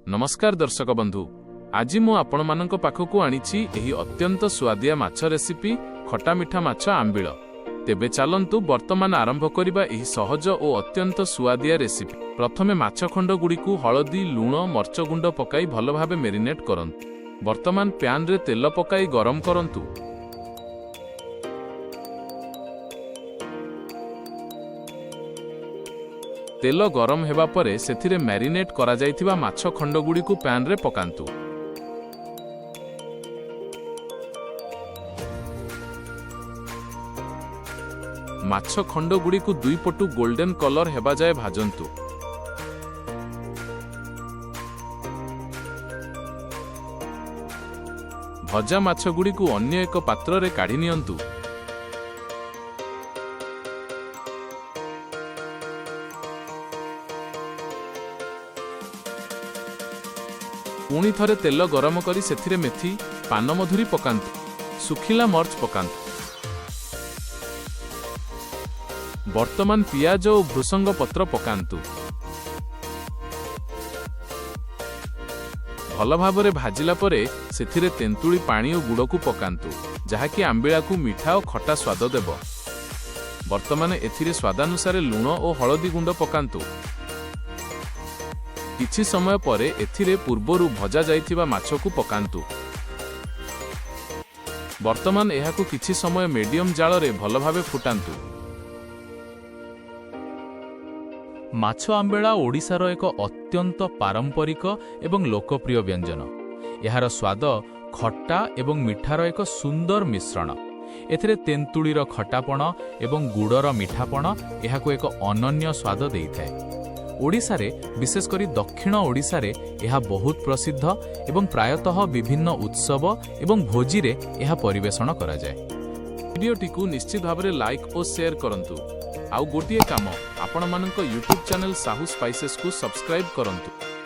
ନମସ୍କାର ଦର୍ଶକ ବନ୍ଧୁ, ଆଜି ମୁଁ ଆପଣମାନଙ୍କ ପାଖକୁ ଆଣିଛି ଏହି ଅତ୍ୟନ୍ତ ସୁଆଦିଆ ମାଛ ରେସିପି, ଖଟା ମିଠା ମାଛ ଆମ୍ବିଳ। ତେବେ ଚାଲନ୍ତୁ ବର୍ତ୍ତମାନ ଆରମ୍ଭ କରିବା ଏହି ସହଜ ଓ ଅତ୍ୟନ୍ତ ସୁଆଦିଆ ରେସିପି। ପ୍ରଥମେ ମାଛ ଖଣ୍ଡଗୁଡ଼ିକୁ ହଳଦୀ, ଲୁଣ, ମର୍ଚ ଗୁଣ୍ଡ ପକାଇ ଭଲ ଭାବେ ମେରିନେଟ୍ କରନ୍ତୁ। ବର୍ତ୍ତମାନ ପ୍ୟାନରେ ତେଲ ପକାଇ ଗରମ କରନ୍ତୁ। ତେଲ ଗରମ ହେବା ପରେ ସେଥିରେ ମ୍ୟାରିନେଟ୍ କରାଯାଇଥିବା ମାଛ ଖଣ୍ଡଗୁଡ଼ିକୁ ପ୍ୟାନରେ ପକାନ୍ତୁ। ମାଛ ଖଣ୍ଡଗୁଡ଼ିକୁ ଦୁଇ ପଟୁ ଗୋଲ୍ଡେନ୍ କଲର ହେବା ଯାଏ ଭାଜନ୍ତୁ। ଭଜା ମାଛଗୁଡ଼ିକୁ ଅନ୍ୟ ଏକ ପାତ୍ରରେ କାଢ଼ି ନିଅନ୍ତୁ। ପୁଣି ଥରେ ତେଲ ଗରମ କରି ସେଥିରେ ମେଥି, ପାନମଧୁରୀ ପକାନ୍ତୁ। ଶୁଖିଲା ମର୍ଚ ପକାନ୍ତୁ। ବର୍ତ୍ତମାନ ପିଆଜ ଓ ଭୃସଙ୍ଗ ପତ୍ର ପକାନ୍ତୁ। ଭଲ ଭାବରେ ଭାଜିଲା ପରେ ସେଥିରେ ତେନ୍ତୁଳି ପାଣି ଓ ଗୁଡ଼କୁ ପକାନ୍ତୁ, ଯାହାକି ଆମ୍ବିଳାକୁ ମିଠା ଓ ଖଟା ସ୍ୱାଦ ଦେବ। ବର୍ତ୍ତମାନ ଏଥିରେ ସ୍ୱାଦାନୁସାରେ ଲୁଣ ଓ ହଳଦୀ ଗୁଣ୍ଡ ପକାନ୍ତୁ। କିଛି ସମୟ ପରେ ଏଥିରେ ପୂର୍ବରୁ ଭଜା ଯାଇଥିବା ମାଛକୁ ପକାନ୍ତୁ। ବର୍ତ୍ତମାନ ଏହାକୁ କିଛି ସମୟ ମିଡିୟମ ଜାଳରେ ଭଲ ଭାବେ ଫୁଟାନ୍ତୁ। ମାଛ ଆମ୍ବିଳା ଓଡ଼ିଶାର ଏକ ଅତ୍ୟନ୍ତ ପାରମ୍ପରିକ ଏବଂ ଲୋକପ୍ରିୟ ବ୍ୟଞ୍ଜନ। ଏହାର ସ୍ୱାଦ ଖଟା ଏବଂ ମିଠାର ଏକ ସୁନ୍ଦର ମିଶ୍ରଣ। ଏଥିରେ ତେନ୍ତୁଳିର ଖଟାପଣ ଏବଂ ଗୁଡ଼ର ମିଠାପଣ ଏହାକୁ ଏକ ଅନନ୍ୟ ସ୍ୱାଦ ଦେଇଥାଏ। ଓଡ଼ିଶାରେ, ବିଶେଷ କରି ଦକ୍ଷିଣ ଓଡ଼ିଶାରେ ଏହା ବହୁତ ପ୍ରସିଦ୍ଧ ଏବଂ ପ୍ରାୟତଃ ବିଭିନ୍ନ ଉତ୍ସବ ଏବଂ ଭୋଜିରେ ଏହା ପରିବେଷଣ କରାଯାଏ। ଭିଡ଼ିଓଟିକୁ ନିଶ୍ଚିତ ଭାବରେ ଲାଇକ୍ ଓ ସେୟାର କରନ୍ତୁ। ଆଉ ଗୋଟିଏ କାମ, ଆପଣମାନଙ୍କ ୟୁଟ୍ୟୁବ୍ ଚ୍ୟାନେଲ ସାହୁ ସ୍ପାଇସେସ୍କୁ ସବସ୍କ୍ରାଇବ୍ କରନ୍ତୁ।